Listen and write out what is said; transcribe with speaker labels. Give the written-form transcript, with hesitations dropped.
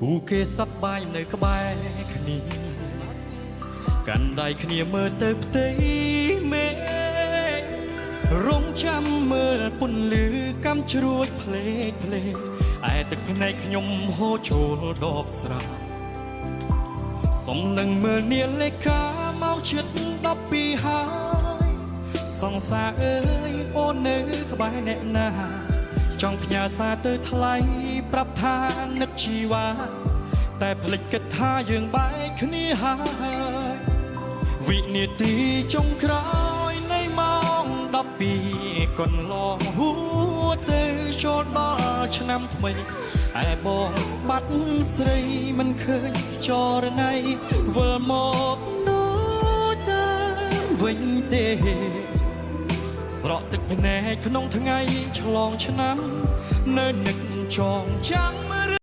Speaker 1: គូគេសប្បាយនៅក្បែរគ្នាកាន់ដៃគ្នាមើលទៅផ្ទៃមេឃរងចាំមើលពន្លឺកាំជ្រួចភ្លេកភ្លេកឯទឹកភ្នែកខ្ញុំហូរចូលដបស្រាសំនឹងមើលនាឡិកាមកជិត12ហើយសង្សារអើយអូននៅក្បែរអ្នកណា ចង់ផ្ញើសារទៅថ្លៃប្រាប់ថានឹកជីវ៉ាតែភ្លេចគិតថាយើងបែកគ្នាហើយវិនាទីចុងក្រោយនៃម៉ោង12កន្លងហួទៅចូលដល់ឆ្នាំថ្មីឯបងបាត់ស្រីមិនឃើញចរណៃវិលមកដូចដើមវិញទេ ស្រក់ទឹកភ្នែកក្នុងថ្ងៃឆ្លងឆ្នាំ នៅនឹកចងចាំ